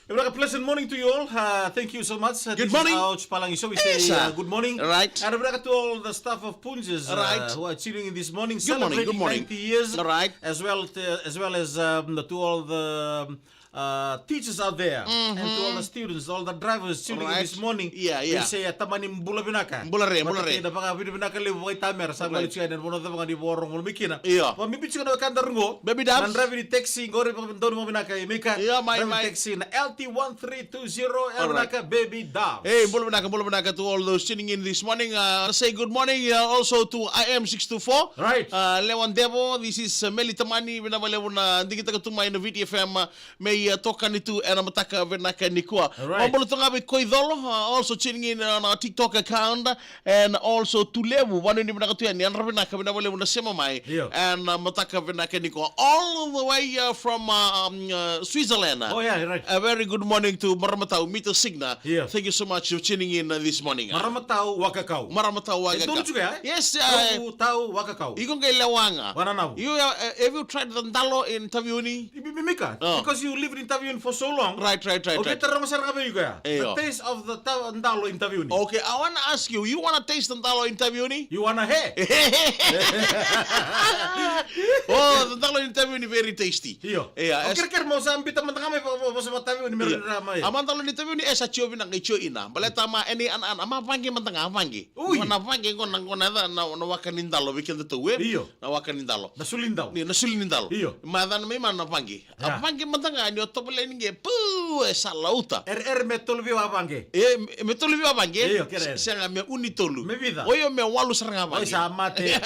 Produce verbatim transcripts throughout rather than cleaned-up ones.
Vinaka, pleasant morning to you all. Uh, thank you so much. Uh, Good this morning. Is Ouch Palangi. So we say, uh, good morning. Right. And vinaka to all the staff of Punjas, uh, Right. Who are tuning in this morning, Good morning, celebrating good morning. Ninety years, All right. As well to, as well as, um, to all the, um, uh, teachers out there, and to all the students, all the drivers tuning in Right. This morning. Yeah, yeah. We say, uh, tamani bula vinaka. Bula re, bula re. Vata kei na vakavinavinaka levu vakaitamera, sa Bula re. Vale tu yani, na vanua cava ga ni vakarorogo mai kina. Io. Vakabibi tiko na wekada rugo. Baby Dubs. Na draiva ni taxi qori, vakadonu vakavinaka e Mika. Io, mai, Draiva ni mai. Taxi na L T one three two zero, All right. Vinaka, Baby Dubs. Hey, bula vinaka, bula vinaka to all those tuning in this morning. Uh, say good morning, uh, also to I M six two four. Right. Uh, Lewa Devo, this is, uh, Meli Tamani, vinaka vakalevu na digitaka tu mai na V T F M, uh, me, uh, tokani tu ena mataka vinaka nikua. All right. Mabula tu ga vei Koicolo, uh, also tuning in on our TikTok account, and also Tulevu, vanuinui vinaka tu yani, yadra vinaka, vinaka vakalevu na sema mai. Io. And, uh, mataka vinaka nikua, all the way, uh, from, uh, um, uh, Switzerland. Oh, yeah, right. A very good morning to Maramatau, Mita Signa. Io. Thank you so much for tuning in, uh, this morning, uh. Maramatau Wakakau. Maramatau E Wakakau. Donu juga, eh? Yes, uh, Tau, Tau Wakakau. Iko qai lewa ga. Wananavu. You, uh, have you tried the dalo in Taveuni? Mika, Oh. Because you live in Taveuni for so long. Right, right, right, Okay, right. Taronga sara ga vei iko ya. Io. The taste of the ta- dalo in Taveuni. Okay, I wanna ask you, you wanna taste the dalo in Taveuni? You wanna he? Oh, the dalo in Taveuni very tasty. Io. Yeah, O as- kerekere mo sa bita mada ga mai vo- vo- vosa vata Taveuni me Yeah. Ra mai. A ma dalo ni Taveuni e sa tio vinaka i tio ina. Baleta ma eni an an a ma vaqe mada ga vaqe. Ui. Qo na vaqe qo na qo na na na waka ni dalo vei keda tou e. Io. Na waka ni dalo. Na suli ni dalo. Ni na suli ni dalo. Io. Ma cana mai ma na vaqe. A Ya. Vaqe mada ga ni o tovolea ni qe, pu, e sa lauta. Ere, ere me tolu vei wa vaqe. E, me tolu vei wa vaqe. Io, kere. Se- sega me uni tolu. Me vica. Oyo me walu sara ga vaqe. Oi, sa mate.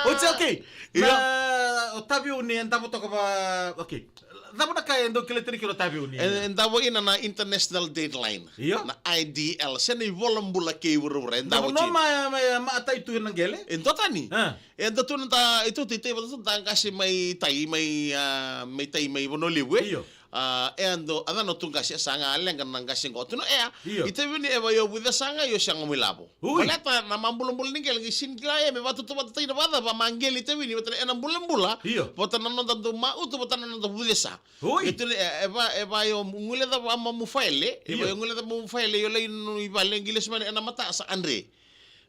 Oi, sa okay. Io. Na, o Taveuni e davo toka va, okay. Cava na ka e dau kele tani kilo Taveuni? E, e davo ina na International Dateline. Io. Na I D L. Se na ivola bula kei vuravura. E davo Davo no tina. Ma, ma, ma atai tu na qele? E dua tani. Ah. E da tu na ta, e tu te te vata tu ta qase mai tai, mai, ah, mai tai, mai Vanua Levu, e? Io. Ah, e ando, a cana tu qase, sa ga leqa na qase qo tu na ea. Io. I Taveuni e va io vuce sa ga, io sa ga mai lavo. Ui. Baleta na ma bulabula ni qele, qai sini kila e, me vatutu vata tai na vata, va ma qele i Taveuni, vata na ena bulabula. Io. Vata na noda dau ma utu, vata na noda vuce sa. Ui. E tu na ea, e va, e va io gule cava ma mu faele, e va Io. Io gule cava ma mu faele, io lai nu i vale, qai lesu mai ena mata, sa andre.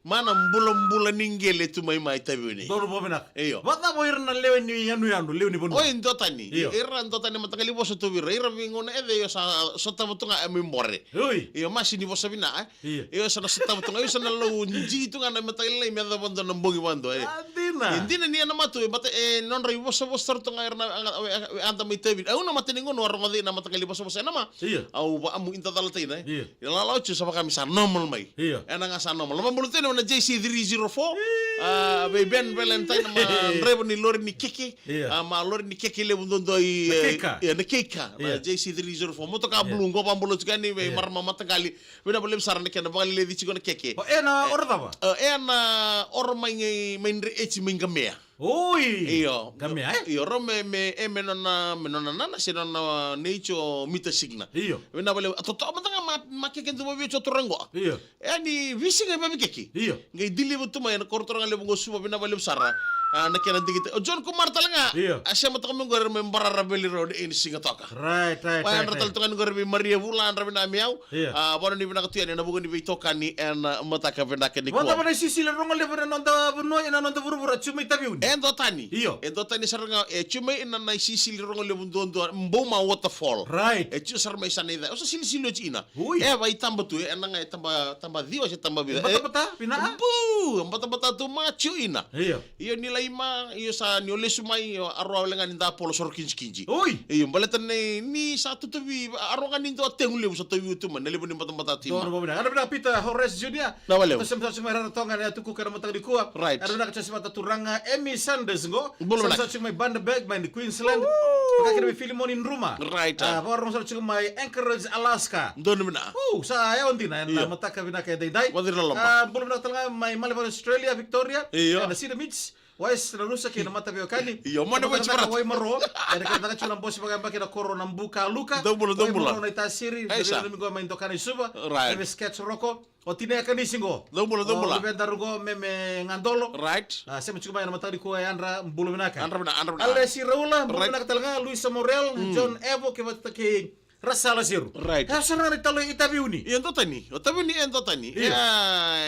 Ma na bulabula ni qele tu mai mai Taveuni. Donu vakavinaka. Io. Vacava o ira na lewe ni yanuyanu, lewe ni vanua? Oi, dua tani. Io. Ira dua tani mataqali vosa tu vei ira. Ira vei gauna ece io sa sotava tu ga e mai bore. Oi. Io, masi ni vosa vina, e? Io. Io, sa na sotava tu ga, io sa na lau ji tu ga na mataqali lai me yacova dua na bogi vadua, e. A, dina. E dina ni ena matu, e bata, e nodra ivosavosa sara tu ga ira na, a, a, a, ada mai Taveuni. Au na mata ni gauna au a rogoci na mataqali vosavosa ena ma. Io. Au vaamu ida cala taina, e. Io. Ia lalawa tiko sa vaka me sa normal mai. Io. Ena ga sa normal. Loma bula tena na J C three zero four. Ii. A, vei Ben Valentine ma draiva ni lori ni keke. Io. A, ma lori ni keke levu dodoi, Na e, keika. Ia, na keika. Na Io. J C three zero four. Motoka Io. Bulu, qo vabula tiko yani, vei Io. Marama mataqali. Vinaka vakalevu sara na kena vakaleleci tiko na keke. O, e na E, oro cava? E, e na oro mai, mai Dreieti mai Qamea. Oi! Io. Qamea, e? Io, rau me, me, e me nona, me nona nana, se nona nei tio Mita Signa. Io. Vinaka vakalevu, a totoka mada ga ma, ma keke duva vei tio turaga qo. Io. E a ni veisiga e vavei keke. Io. Qai deliver tu mai ena koro turaga levu qo Suva, vinaka vakalevu sara. A, na kena digita. O John Kumar tale ga. Io. A sema toka mai qori mai Barara Valley Road, e ni siga toka. Right, right, Wa right, yadra tale right. Toka ni qori vei Maria Vula, yadra vinaka me au. Io. A, vanua ni vinaka tu yani, ena vuku ni veitokani, ena mataka vinaka nikua. Vata vana isisili rogo levu na noda vanua, ena noda vuravura, tiko mai Taveuni. E dua tani. Io. E dua tani sara ga, e tiko mai ena na isisili rogo levu duadua, Bouma Waterfall. Right. E tiko sara mai sana ica. O sa silisili oti ina. Ui. E, vaitaba tu, e, ena ga e taba, taba ciwa se taba vica. E batabata, E, vina? Bu, batabata tu ma tiko ina. Io. Io ni lai ma, io sa ni o lesu mai, io a roa wale ga ni da polo soro kijikiji. Oi! Io, baleta ni, ni sa tutuvi, a roa ga ni dua tegu levu sa tuvi utu mai, na levu ni batabata tu Donu mai. Vavina. Ana vina Peter Horace Junior. Na vale. Sa sema sa mai Rarotonga na tuku kana mataka ni kua. Right. Ana vina ka sa sema ta turaga Emi Sanders qo. Bula Sa vinaka. Sa sema mai Bundaberg, mai ni Queensland. Woo! Ka kere mai Filimoni Druma. Right. A, vakarogo sa sema mai Anchorage, Alaska. Donu vina. Woo, sa e o dina, Io. Na mataka vinaka e daidai. Vaciri na loma. A, bula vinaka tale ga mai Melbourne, Australia, Victoria. Io. Ena Cedar Meats. Wais na rusa kei na mata veiwekani. Io, mone Ena wai mata Wai Maro. Ena kena taka tiko na bosi vakayabaki na koro na buka luka. Dou bula, dou Wai bula. Maro na itasiri. Ei, sa. Na domingo mai Dokana i Suva. Right. Ena sketch roko. O tina ya kanisi qo. Dou bula, dou bula. O Luveda rugo me me gadolo. Right. A, sema tiko mai na mataka ni kua e yadra bula vinaka. Yadra vinaka, yadra vinaka. Alesi Raula, bula Right. Vinaka tale ga, Luisa Morel, Mm. John Evo, ke vata kei Ra sala seru. Right. E sara na italanoa i Taveuni. Ia, dua tani. O Taveuni e dua tani. Ia. Ia,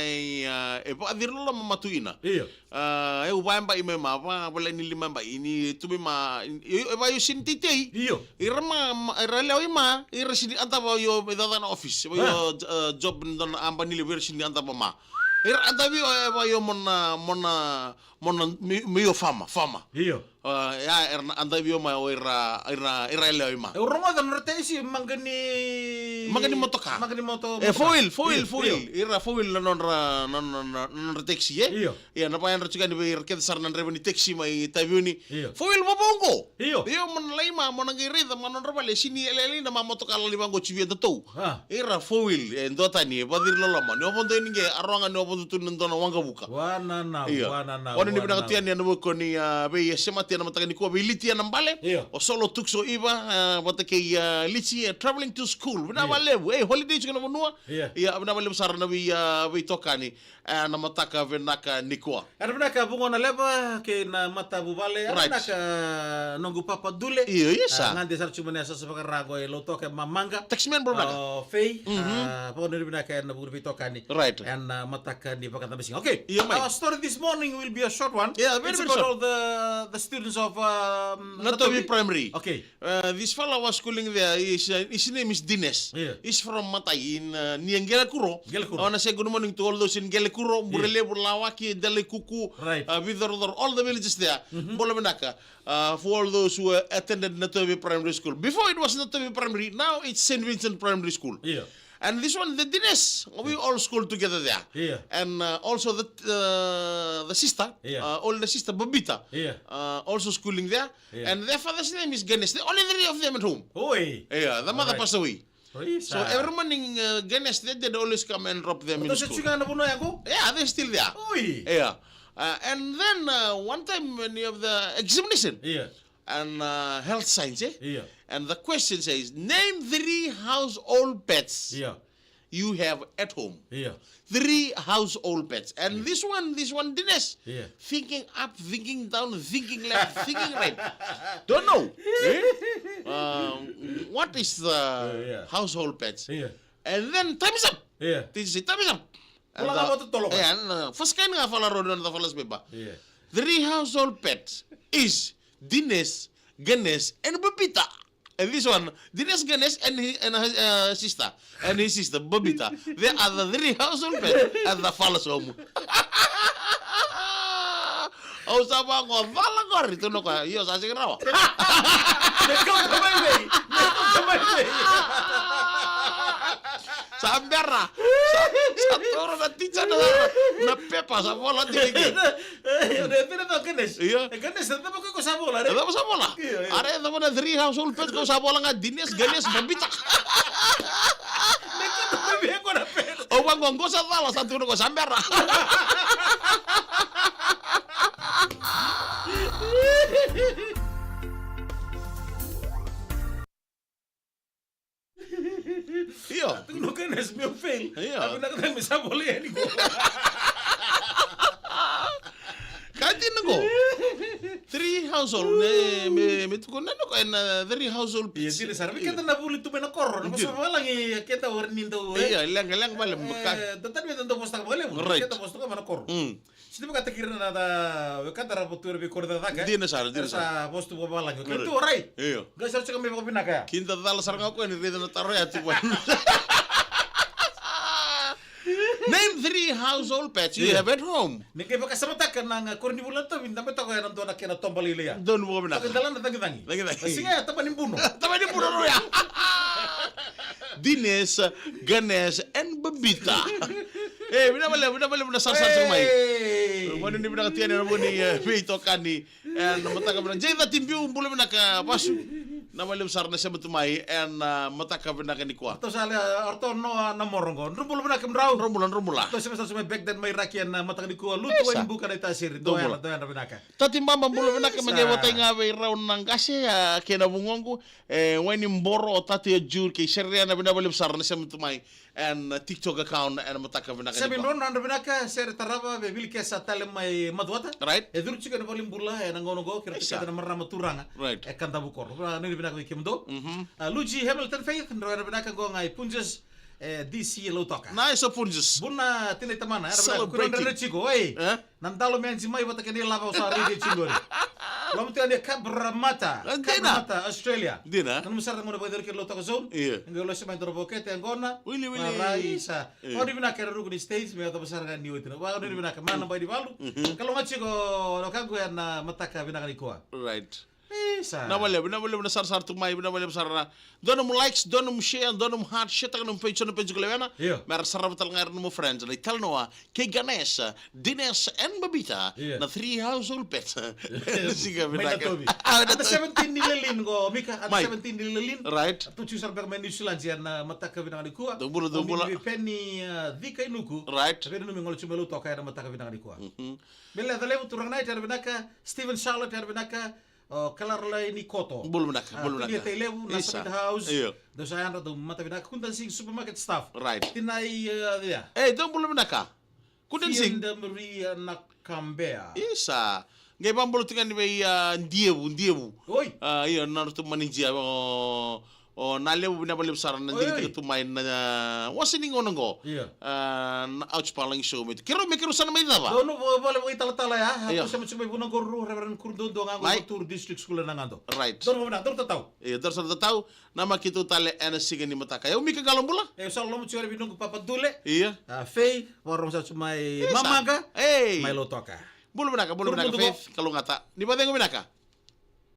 ia, e vakaciri loloma matuina. Ia. A, e, au vakayabai mai ma, va, vale ni lima bai, ni tu mai ma, i, i, e vaka io sini teitei. Io. Ira ma, ma, ira lewe i ma, ira sini ata va io, me dada na office. Va io, a, job ni dona aba ni lewe, ira sini ata va ma. Ira ata vei io, e vaka io mo na, mo na, mo na, me, me io fama, fama. Io. A, ia, era na ata vei io ma, o ira, ira, ira lewe i ma. E, au rogoca na nodra taxi, maqa ni, maqa ni motoka. Maqa ni moto-, e, motoka. Four wheel, four wheel, io, four wheel. Io. Ira four wheel na nodra, na, na, na, na nodra taxi, e? Io. Ia, na vakayadra tiko yani vei ira kece sara na draiva ni taxi mai Taveuni. Io. Four wheel vovou qo. Io. Io, mo na lai ma, mo na qai raica, ma nodra vale, sini yalewa na ma motoka lali vaqo tiko vei datou. A. Ira four wheel, e dua tani, e vakaciri loloma. Ni o vodo ni qe, a roga ni o vodo tu na dua na waqavuka. Wanana, io. Wanana, o ni vinaka wanana. Tu yani ena vuku ni, a, vei, e, semati ena mataka nikua, vei Liti ena bale. Io. O Solo Tuks o Iva, a, vata kei, a, Liti, e, traveling to school. Vinaka, io, vakalevu. E, holiday tiko na vanua. Io. Ia, vinaka vakalevu sara na vei, a, veitokani. E, na mataka vinaka nikua. Ena vinaka vuqa na levu kei na matavuvale. Ena, right, vinaka noqu papa Dule. Io, io, sa. A, gade sara tu mai na yasayasa vakarau e Lautoka, Mamaqa. Taxman, bro, vinaka. O Fei. Mhm. A, vakanuinui vinaka ena vuku ni veitokani. Right. Ena, a, mataka ni vakacabasiga. Okay. Io, mai. Our story this morning will be a short one. Yeah, very, very short. It's about all the, the students of, um, Natovi Primary. Okay. Uh, this fella was schooling there. His, uh, his name is Dines. Yeah. He's from Matai in, uh, near Qelekuro. Qelekuro. I wanna say good morning to all those in Qelekuro, yeah, Burelevu, Lawaki, Delaikuku, right, uh, Vicorocoro, all the villages there. Mm-hmm. Bula vinaka, uh, for all those who, uh, attended Natovi Primary School. Before it was Natovi Primary, now it's Saint Vincent Primary School. Yeah. And this one, the Dines, we all school together there. Yeah. And, uh, also the, uh, the sister, yeah, uh, older sister, Babita, yeah, uh, also schooling there. Yeah. And their father's name is Ganesh. The only three of them at home. Oi. Yeah, the mother, all right, passed away. Praise God. So every morning, uh, Ganesh, they, they'd always come and drop them in school. Those are na vanua ya qo? Yeah, they're still there. Oi. Yeah. Uh, and then, uh, one time when you have the examination, yeah, and, uh, health science, eh? Yeah. And the question says, "Name three household pets." Yeah. You have at home. Yeah. Three household pets. And, yeah, this one, this one, Dinesh, yeah, thinking up, thinking down, thinking left, thinking right. Don't know. Eh? Um, what is the, uh, yeah, household pets? Yeah. And then time is up. Yeah. They say, "Time is up." And, uh, yeah, and, uh, first kind of follow road on the follow paper. Yeah. Three household pets is Dinesh, Ganesh, and Babita. And this one, Dinesh, Ganesh, and his, and her, uh, sister, and his sister, Babita. They are the three household pets at the fellow's home. Au sa vaqo, vala qori, tu na koya, io, sa sega ni rawa. Na kauta mai vei, na kauta mai vei. Sa bera, sa, sa toro na ticha na, na pepa, sa vola tiko i ke. E, e, e, e, e, Ganesh. Io. E Ganesh, e cava ko sa vola, re? E cava sa vola? Io, io. Are, e cava na three household pets ko sa vola ga, Dinesh, Ganesh, Babita. Me kata me via ko na pet. O vaqo, qo sa cala, sa tu na ko sa bera. Io. Tukuna o Ganesh meu fail. Io. A vinaka me sa vola yani qo. Ka dina qo. Three household, me, me, me tukuna na ko ena three household. Io, pets. Dina sara. Io. Keda na vuli tu mai na koro. Na, io, vosa valagi, keda ori ni dau, e? Io, leqa, leqa vale, e, ka. Da tani me da dau vosa taka vale. Right. Keda vosa taka mai na koro. Mm. Sini vakataki ira na, na, wekada ra votu era veikoro cakacaka. Dina sara, dina sara. Sa vosa tu vakavalagi. Right. Keitou, right. Io. Qai sara tiko mai vakavinaka ya. Kida cala sara ga o koya ni raica na taro ya tu vua. Name three household pets you, io, have at home. Ni qai vakasamataka na, na koronivuli na Tovi, dabe toka ya na dua na kena toba lailai ya. Donu vakavinaka. Toka dala na cagicagi. Cagicagi. Na siga ya, taba ni buno. Taba ni buno rau ya. Dinesh, Ganesh, and Babita. E, vinaka vakalevu, vinaka vakalevu na sarasara tiko mai. Hey. Vakanuinui vinaka tu yani ena vuku ni, e, veitokani. Ena mataka vinaka. Jay Cati Biu, bula vinaka Vasu. Vinaka vakalevu sara na sema tu mai ena, a, mataka vinaka nikua. Ratou sa le, a, ratou no, a, na moro qo. Dru bula vinaka, drau. Dru bula, dru bula. Ratou sema sara tu mai back then mai Raki ena mataka nikua. Lutu, e, sa, Wainibuka, Naitasiri. Dru bula. Dou yadra, dou yadra vinaka. Tati Baba, bula vinaka, me qai votai ga vei rau na qase, a, kei na vugoqu, e, Wainiboro, o Tati, o Jur kei Sereana, vinaka vakalevu sara na sema tu mai and TikTok account ena mataka vinaka. Semi nikua. Drone, nodra vinaka, sere tarava, vei Vilikesa tale mai Macuata. Right. E curu tiko ena valenibula ena gauna oqo, kei ira kece na marama turaga. Right. E Kadavu koro. Ra nuinui vinaka vei kemudou. Mhm. A, Luigi Hamilton Faith, drau era vinaka qo ga i Punjas, e, D C e Lautoka. Nice, o Punjas. Buna tina i tamana, era vinaka. Celebrating. Kua ni dredre tiko, oi. E? Na dalo me anji mai vata kei na ilavo sa raici e tiko qori. Loma tu yani e Cabramatta. A, dina. Cabramatta, Australia. Dina. Nanuma sara na gauna vakayacori kei na Lautoka Zone. Io. Qai lose mai dua na vokete e qona. Wili, wili. Maraisa. Io. Au nuinui vinaka era ruku ni States, me yacova sara ga ni oti na. Au nuinui vinaka, mana bai ni valu. Mhm. Kalougata tiko, na wekaqu ena mataka vinaka nikua. Right. Isa. Vinaka vakalevu, vinaka vakalevu na sarasara tu mai, vinaka vakalevu sara. Dua nomu likes, dua nomu share, dua nomu heart, share-taka nomu page, nomu page ko lewena. Io. Me ra sarava tale ga ira nomu friends, na italanoa kei Ganesh, Dinesh and Babita, io, na three household pets. Siga vinaka. Mai Natovi. Ah, under seventeen ni Lelean qo, Mika, under seventeen ni Lelean. Right. Tu tiko sara beka mai New Zealand ena mataka vinaka nikua. Dou bula, dou bula. Vei Penny, ah, Cika i Nuku. Right. Vei Numi, gole tu mai Lautoka ena mataka vinaka nikua. Mhm. Mele Calevu, turaga na ita, era vinaka. Steven, Charlotte, era vinaka. O Caroline Koto. Bula vinaka, ah, bula vinaka. Tunia Tailevu, na Isa. Summit House. Io. Dou sa yadra, dou mata vinaka. Kudan Singh supermarket staff. Right. Tinai, eh, ia. Ei, dou bula vinaka. Kudan Singh. Tia Maria Nakambea. Isa. Qai vakabula tiko yani vei, ah, Dievu, Dievu. Oi. Ah, io, na nodratou maniji, o, o Nalevu, vinaka vakalevu sara na, oi, digitaka tu mai na, ah, wasa ni gauna qo. Io. Ah, na Ouch Palagi Show me tu. Keirau, me keirau sa na mai cava? Donu, vo-, vale, vale, talatala ya. Io. Tou sema tiko mai Vunagoro, Reverend Kuru Dodo, ga qo, mai Voturu District School na gado. Right. Donu, vana, donu tatau. Io, donu sa tatau. Na ma keitou tale ena siga ni mataka. Au Mika, qalo bula. E, sa loma tiko vei noqu papa Dule. Io. Ah, Fei, vakarorogo sa tu mai, Isa. Mamaqa. Ei. Mai Lautoka. Bula vinaka, bula vinaka, Faith, kalougata. Ni vakacegu vinaka.